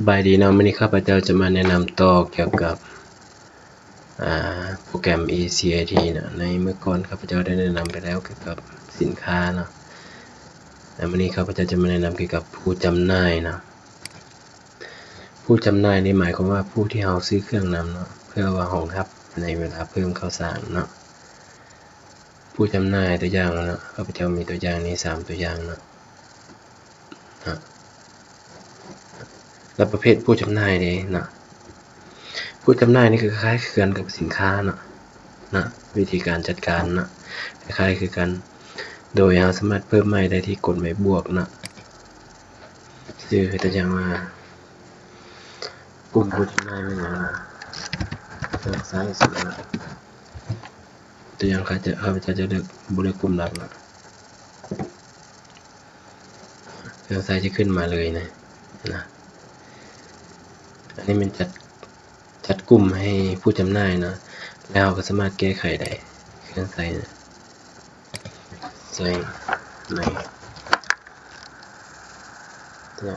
ສະບາຍດີເນາະ, ມື້ນີ້ຂ້າພະເຈົ້າຈະມາແນະນຳຕໍ່ກ່ຽວກັບ ອ່າ ໂປຣແກຣມ ອີ ຊີ ເອ ທີ ເນາະ. ໃນມື້ກ່ອນຂ້າພະເຈົ້າໄດ້ແນະນຳໄປແລ້ວກ່ຽວກັບສິນຄ້າເນາະ, ແລະ ມື້ນີ້ຂ້າພະເຈົ້າຈະມາແນະນຳກ່ຽວກັບຜູ້ຈຳໜ່າຍເນາະ. ຜູ້ຈຳໜ່າຍນີ້ໝາຍຄວາມວ່າຜູ້ທີ່ເຮົາຊື້ເຄື່ອງນຳເນາະ, ເພື່ອວ່າຮອງຮັບໃນເວລາເພີ່ມຂ່າວສານເນາະ. ຜູ້ຈຳໜ່າຍຕົວຢ່າງເນາະ, ຂ້າພະເຈົ້າມີຕົວຢ່າງນີ້ສາມຕົວຢ່າງເນາະ. ເນາະ ແລ້ວປະເພດຜູ້ຈຳໜ່າຍເດເນາະ, ຜູ້ຈຳໜ່າຍນີ້ຄືຄ້າຍໆຄືກັນກັບສິນຄ້າເນາະ, ເນາະ ວິທີການຈັດການເນາະ ຄ້າຍໆຄືກັນ, ໂດຍເຮົາສາມາດເພີ່ມໃໝ່ໄດ້ທີ່ກົດໝາຍບວກເນາະ. ຄືຕົວຢ່າງວ່າ ກຸ່ມຜູ້ຈຳໜ່າຍແມ່ນຫຍັງນະ, ເລືອກໃຊ້ຊິເນາະ. ຕົວຢ່າງ ຂ້າພະເຈົ້າຈະເລືອກ ບໍ່ເລືອກກຸ່ມຫຼັກນະ, ເຄື່ອງໃຊ້ຈະຂຶ້ນມາເລີຍນະ ນະ. ອັນນີ້ແມ່ນຈັດ ຈັດກຸ່ມໃຫ້ຜູ້ຈຳໜ່າຍນະ, ແລ້ວເຮົາກໍສາມາດແກ້ໄຂໄດ້. ເຄື່ອງໃຊ້ນະ ໃຊ້ໃນ ເອົາເນ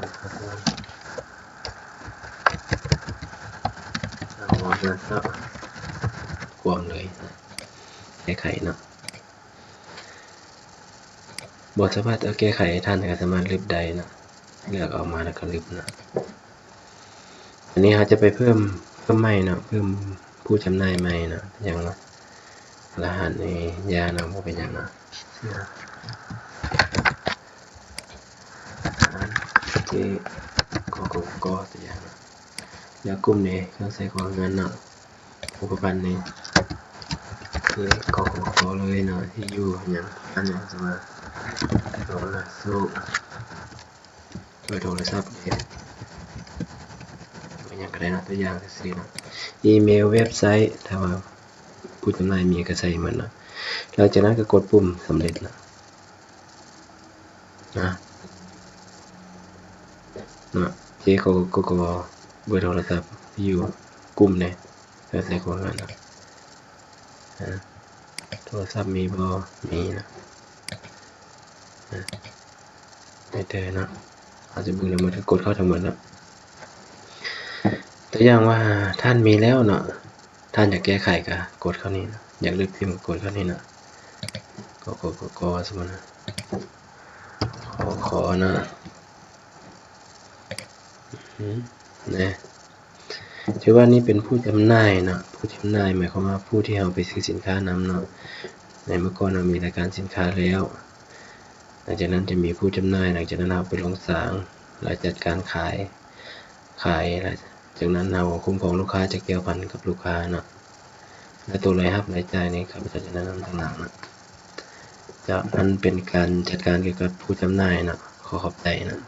າະ ກວມເລີຍນະ, ແກ້ໄຂເນາະ. ບໍ່ສາມາດເອົາແກ້ໄຂໃຫ້ທ່ານ ກໍສາມາດລຶບໄດ້ເນາະ, ເລືອກອອກມາແລ້ວກໍລຶບເນາະ. ອັນນີ້ເຮົາຈະໄປເພີ່ມ ເພີ່ມໃໝ່ເນາະ, ເພີ່ມຜູ້ຈຳໜ່າຍໃໝ່ເນາະ. ຢ່າງວ່າ ລະຫັດນີ້ຢ່າເນາະ, ບໍ່ເປັນຫຍັງເນາະ. ເຈ ກໍ ກໍ ກໍ ຕົວຢ່າງເນາະ. ແລ້ວກຸ່ມນີ້ເຄື່ອງໃຊ້ຄົວເຮືອນເນາະ, ອຸປະກອນນີ້ ເຈ ກໍ ກໍ ກໍ ເລີຍເນາະ. ທີ່ຢູ່ຫຍັງ ອັນຫຍັງ ສະມາ ໂທລະໂຊ ເບີໂທລະສັບ ເອີ ອີ່ຫຍັງກໍໄດ້ເນາະ, ຕົວຢ່າງຊື່ໆເນາະ. ອີເມວ ເວັບໄຊ ຖ້າວ່າຜູ້ຈຳໜ່າຍມີກໍໃສ່ໝົດເນາະ. ຫຼັງຈາກນັ້ນກໍກົດປຸ່ມສຳເລັດເນາະ, ນະ ເນາະ. ເຈ ກໍ ກໍ ກໍ ເບີໂທລະສັບ ຢູ່ກຸ່ມໃດ ກໍໃສ່ກົດນັ້ນເນາະ. ອາ ໂທລະສັບມີບໍ່? ມີເນາະ. ອາ ໄດ້ແຕ່ເນາະ, ເຮົາຈະເບິ່ງໄດ້ໝົດ ກໍກົດເຂົ້າທັງໝົດເນາະ. ຕົວຢ່າງວ່າທ່ານມີແລ້ວເນາະ, ທ່ານຢາກແກ້ໄຂກໍກົດເຂົ້ານີ້ເນາະ, ຢາກລຶບຖິ້ມກໍກົດເຂົ້ານີ້ເນາະ. ກໍ ກໍ ກໍ ກໍ ສົມມຸດນະ ຂໍ ຂໍເນາະ. ອືມ ແນະ ຖືວ່ານີ້ເປັນຜູ້ຈຳໜ່າຍເນາະ, ຜູ້ຈຳໜ່າຍໝາຍຄວາມວ່າຜູ້ທີ່ເຮົາໄປຊື້ສິນຄ້ານຳເນາະ. ໃນເມື່ອກ່ອນເຮົາມີລາຍການສິນຄ້າແລ້ວ, ຫຼັງຈາກນັ້ນຈະມີຜູ້ຈຳໜ່າຍ, ຫຼັງຈາກນັ້ນເຮົາໄປລົງສາງ ແລະ ຈັດການຂາຍ ຂາຍ ແລະ ຈາກນັ້ນເຮົາຄຸ້ມຄອງລູກຄ້າ ຈັກກ່ຽວພັນກັບລູກຄ້າເນາະ. ແລະ ໂຕລາຍຮັບລາຍຈ່າຍນີ້ ຂ້າພະເຈົ້າຈະແນະນຳທາງຫຼັງເນາະ. ຈາກນັ້ນເປັນການຈັດການກ່ຽວກັບຜູ້ຈຳໜ່າຍເນາະ. ຂໍຂອບໃຈເນາະ.